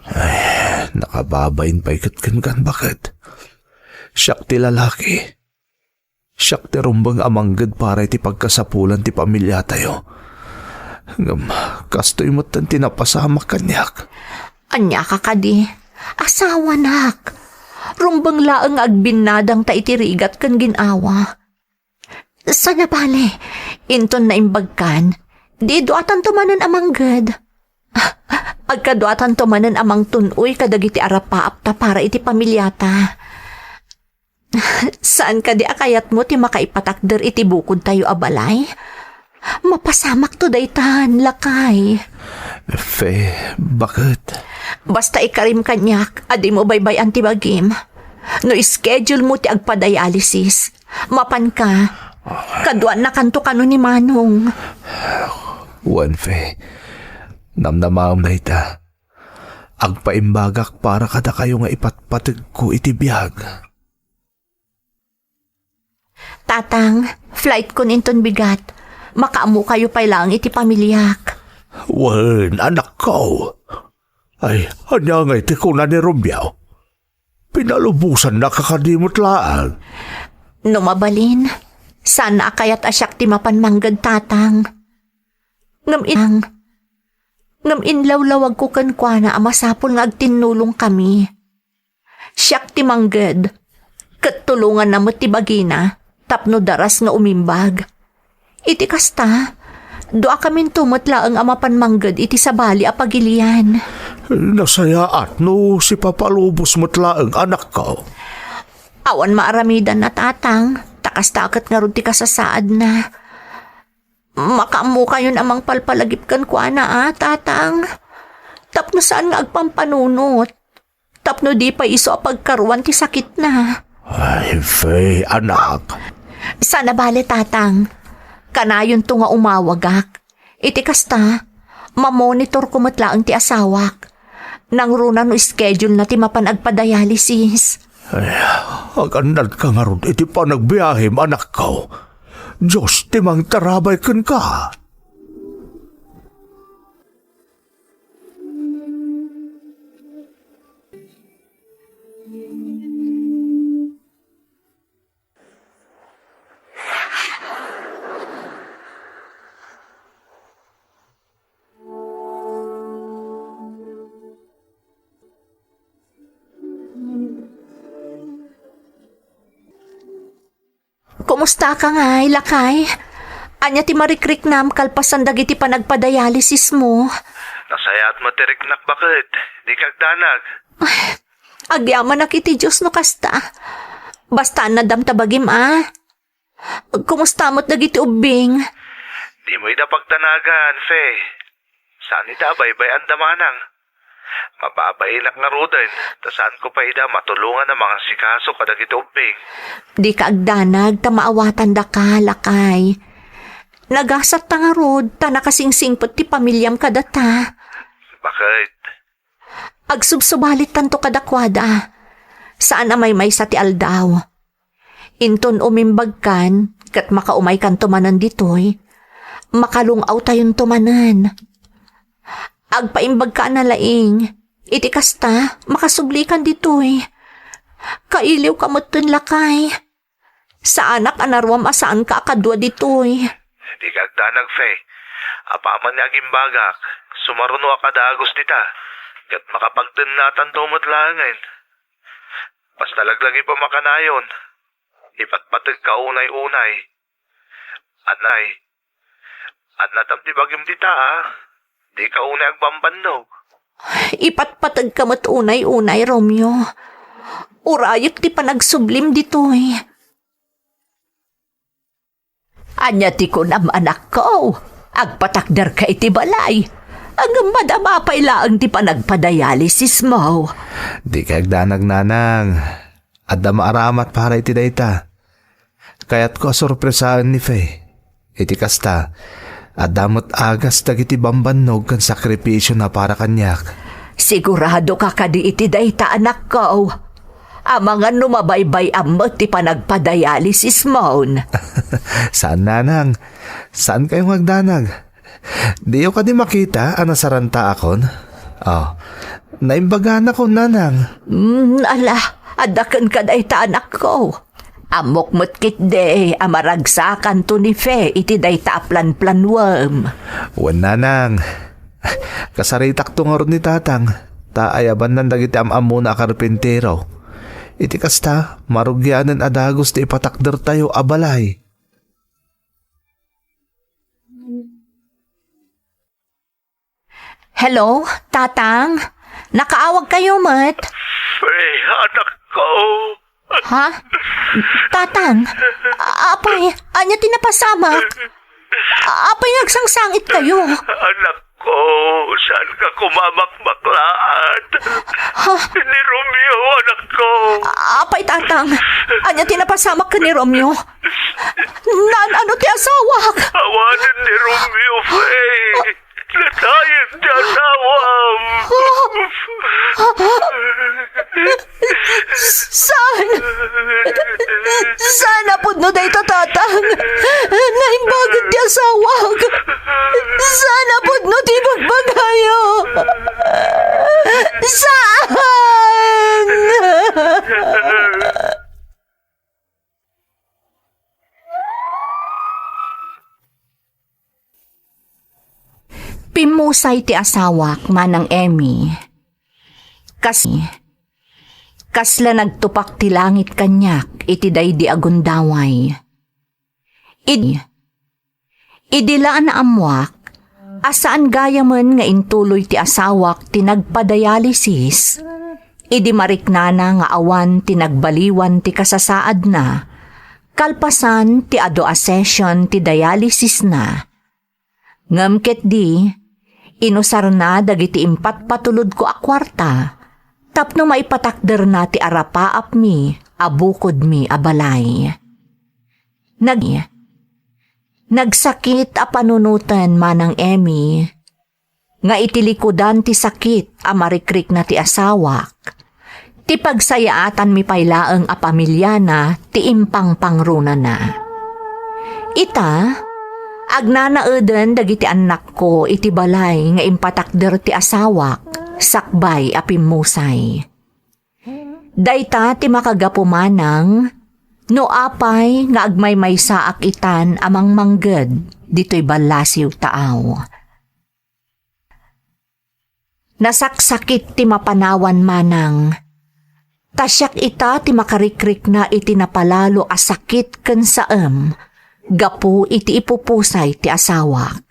Ay, nakababain pay ket kenkan, baket. Siak ti lalaki. Siak ti rumbeng a mangged para iti pagkasapulan ti pamiliatayo. Ngem kastoy metten ti napasamak kaniak. Ania ka kadi? Asawanak. Rumbeng laeng nga agbinnadangta iti rigat ken gin-awa. Saan a bale, inton naimbagkan, di duatanto manen a mangged. Agkaduatanto manen a mangtun-oy kadagiti arapaapta para iti pamiliata. Saan kadi a kayatmo ti makaipatakder iti bukodtayo a balay? Mapasamakto daytan, lakay. Fe, baket? Basta ikarim kaniak a dimo baybay-an ti bagim. No schedule mo ti agpadialysis, mapanka. Kaduannakanto kano ni Manong. Wen, Fe. Namnamaem dayta. Agpaimbagak para kadakayo nga ipatpategko iti biag. Tatang, flightkon inton bigat. Makaammokayo pay laeng iti pamiliak. Wen, anakko. Ay, ania ngay ti kuna ni Romeo? Pinalubosannak a kadi met laeng. No mabalin, saan a kayat a siak ti mapan mangged, Tatang. Ngem it-, ngem inlawlawagko kenkuana a masapul nga agtinnulongkami. Siak ti mangged, ket tulonganna met ti bagina tapno daras nga umimbag. Iti kasta, duakaminto met laeng a mapan mangged iti sabali a pagilian. Nasayaat no sipapalubos met laeng, anakko. Awan maaramidanna, Tatang, ta kasta ket ngarud ti kasasaadna. Makaammokayon a mangpalpalagip kenkuana, a, Tatang. Tapno saan nga agpampanunot. Tapno di pay isu a pagkaruan ti sakitna. Ay, Faye, anak. Saan a bale, Tatang. Kanayonto nga umawagak. Iti kasta, mamonitorko met laeng ti asawak. Nangruna no schedule-na ti mapan agpadialysis. Ay, agannadka ngarud iti panagbiahem, anakko. Dios ti mangtarabay kenka. Kumustaka ngay, lakay? Ania ti marikriknam kalpasan dagiti panagpadialysismo? Nasayaat met ti riknak, baket. Dika agdanag. Agyamanak iti Dios no kasta. Basta annadam ta bagim, a. Kumusta met dagiti ubbing? Dimo ida pagdanagan, Fe. Saan ida a baybay-anda manang. Mababainak ngaruden, ta saanko pay ida matulongan a mangasikaso kadagiti ubbing. Dika agdanag ta maawatandaka, lakay. Nagasat ta ngarud ta nakasingsingpet ti pamiliam kadata. Baket? Agsubsubalittanto kadakuada. Saan a maymaysa ti aldaw. Inton umimbagkan ket makaumaykanto manen ditoy, makalung-awtayonto manen. Agpaimbagka a nalaing, iti kasta, makasublikan ditoy. Kailiwka metten, lakay. Saanak a naruam a saanka a kadua ditoy. Dika agdanag, Fe. Apaman nga agimbagak, sumarunoak a dagus dita, ket makapagtennatanto met laengen. Basta laglagipem a kanayon, ipatpategka unay-unay. Anay, annatam ti bagim dita, a. Dika unay agbambannog. Ipatpategka met unay-unay, Romeo. Urayek ti panagsublim ditoy. Ania ti kunam, anakko? Agpatakderka iti balay. Ngem madama pay laeng ti panagpadialysismo. Dika agdanag, nanang. Adda maaramat para iti dayta. Kayatko a sorpresaen ni Fe. Iti kasta, adda met agas dagiti bambannog ken sakripisiona para kaniak. Siguradoka kadi iti dayta, anakko? Amangan no mabaybay-am met ti panagpadialysismon. Saan, nanang. Saankayo nga agdanag. Diyo kadi makita a nasarantaakon? Oh, naimbaganak, nanang. Mm, ala, adda kenka dayta, anakko. Ammok met ketdi a maragsakanto ni Fe iti dayta a planplanuem. Wen, nanang. Kasaritakto ngarud ni tatang, ta ayabannan dagiti am-ammona a karpintero. Iti kasta, marugianen a dagus ti ipatakdertayo a balay. Hello, Tatang? Nakaawagkayo met? Fe, anakko. Ha? Tatang? A-, apay, ania ti napasamak? A-, apay nga agsangsangitkayo? Anakko, saanka koma a makmaklaat? Ha? Ni Romeo, anakko. A-, apay, Tatang? Ania ti napasamak ken ni Romeo? Naan-ano ti asawak? Awanen ni Romeo, Fe. Natayen ti asawam. Saan? Saan a pudno dayta, Tatang? Naimbagek ti asawak. Saan a pudno ti ibagbagayo? Saan? Pimmusay ti asawak, Manang Emmy. Kas-, kasla nagtupak ti langit kaniak iti daydi a gundaway. Idi, idi la a naammoak a saan gayamen nga intuloy ti asawak ti nagpadialysis, idi mariknana nga awan ti nagbaliwan ti kasasaadna, kalpasan ti adu a session ti dialysisna. Ngem ketdi, inusarna dagiti impatpatulodko a kuarta tapno maipatakderna ti arapaapmi a bukodmi a balay. Nag-, nagsakit a panunoten, Manang Emmy, nga iti likudan ti sakit a marikrikna ti asawak, ti pagsayaatanmi pay laeng a pamiliana ti impangpangrunana. Ita, agnanaeden dagiti annakko iti balay nga impatakder ti asawak sakbay a pimmusay. Dayta ti makagapu, Manang, no apay nga agmaymaysaak itan a mangmangged ditoy ballasiw taaw. Nasaksakit ti mapanawan, Manang. Ta siak ita ti makarikrikna iti napalalo a sakit ken saem gapu iti ipupusay ti asawak.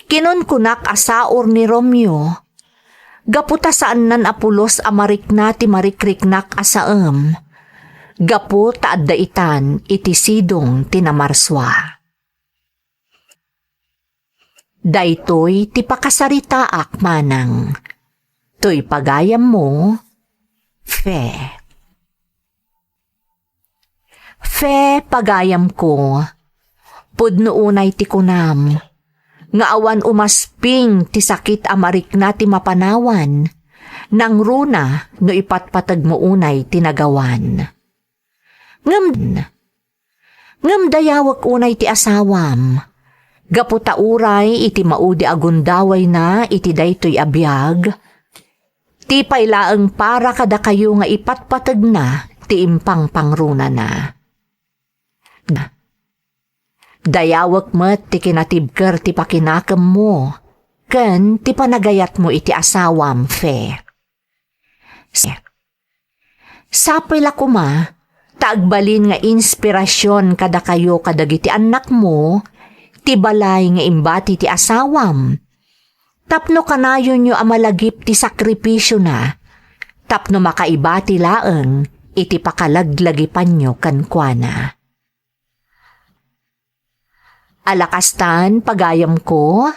Kinunkunak a saor ni Romeo, gapu ta saannan a pulos a marikna ti marikriknak a saem, gapu ta adda itan iti sidong ti namarsua. Daytoy ti pakasaritaak, Manang. Toy pagayammo, Fe. Fe, pagayamko, pudno unay ti kunam nga awan umasping ti sakit a marikna ti mapanawan, nangruna no ipatpategmo unay ti nagawan. Ngem, ngem dayawek unay ti asawam, gapu ta uray iti maudi a gundawayna iti daytoy a biag, ti pay laeng para kadakayo nga ipatpategna ti impangpangrunana. Dayawek met ti kinatibker ti pakinakemmo ken ti panagayatmo iti asawam, Fe. Sapay la koma ta agbalin nga inspirasion kadakayo kadagiti annakmo ti balay nga imbati ti asawam, tapno kanayonyo a malagip ti sakripisiona, tapno makaibati laeng iti pakalaglagipanyo kenkuana. A la kastan, pagayamko,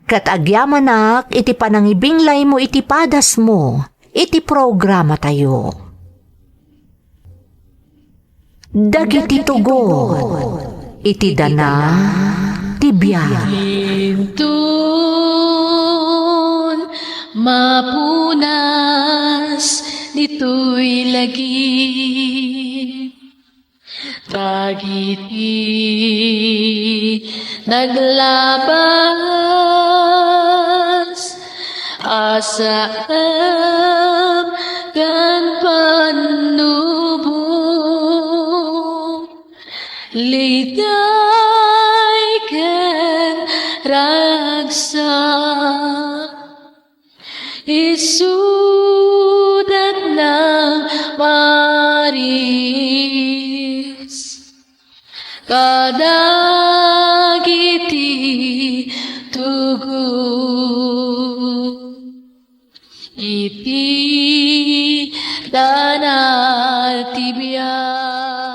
ket agyamanak iti panangibinglaymo iti padasmo iti programatayo. Dagiti tugot iti dana ti biag. Inton mapunas ditoy lagip, dagiti naglabas a saem ken pannubo, liday ken ragsak. Isudat nang maris kadagiti tugot iti dana ti biag.